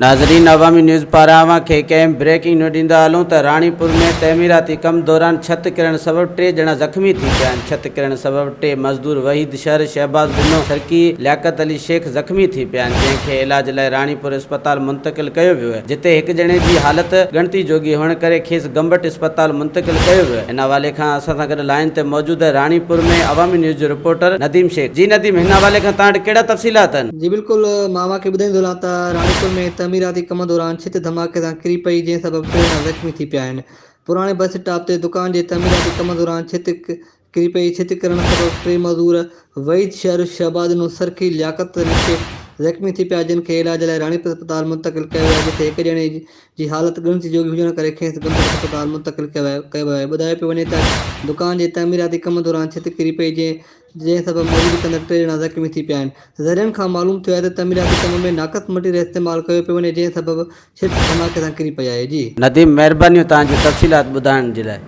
ناظرين عوامي نيوز پاران اوهان کي هڪ اهم بريڪنگ نيوز ڏيندا هلون ته راڻيپور ۾ تعميراتي ڪم دوران ڇت ڪرڻ سبب ٽي ڄڻا زخمي ٿي پيا آهن ڇت ڪرڻ سبب ٽي مزدور وحيد شر، شهباز ڏنو سرڪي، لياقت علي شيخ زخمي ٿي پيا آهن جنهن کي علاج لاء راڻيپور اسپتال منتقل ڪيو ويو آهي جتي هڪ ڄڻي جي حالت ڳڻتي جوڳي هئڻ ڪري کيس گمبٽ اسپتال منتقل ڪيو ويو آهي ان حوالي کان اسان سان گڏ لائين تي موجود آهي راڻيپور ۾ عوامي نيوز جو رپورٽر نديم شيخ جي نديم هن حوالي کان توهان وٽ ڪهڙا تفصيلات آهن؟ جي بلڪل مان اوهان کي ٻڌائيندو هلان ته راڻيپور ۾ تعميراتي ڪم دوران ڇت ڌماڪي سان ڪري پئي جنهن سبب ٽي ڄڻا زخمي ٿي پيا آهن. پراڻي بس اسٽاپ تي دڪان جي تعميراتي ڪم دوران ڇت ڪري پئي ڇت ڪرڻ سبب ٽي مزور وحيد شر، شهبازنو سرخي، لياقت علي شيخ زخمي ٿي پيا جن کي علاج لاء راڻيپور اسپتال منتقل ڪيو ويو آهي جتي هڪ ڄڻي جي حالت ڳڻتي جوڳي هجڻ ڪري کيس گمبٽ اسپتال منتقل ڪيو ويو آهي ٻڌايو پيو وڃي ته دڪان جي تعميراتي ڪم دوران ڇت ڪري پئي جنهن جنهن سبب مزدوري ڪندڙ ٽي ڄڻا زخمي ٿي پيا آهن. ذريعن کان معلوم ٿيو آهي ته تعميراتي ڪم ۾ ناقص مٽيريل استعمال ڪيو پيو وڃي جنهن سبب ڇت ڌماڪي سان ڪري پئي آهي. جي. نديم مهربانيون توهان جون تفصيلات ٻڌائڻ جي لاء.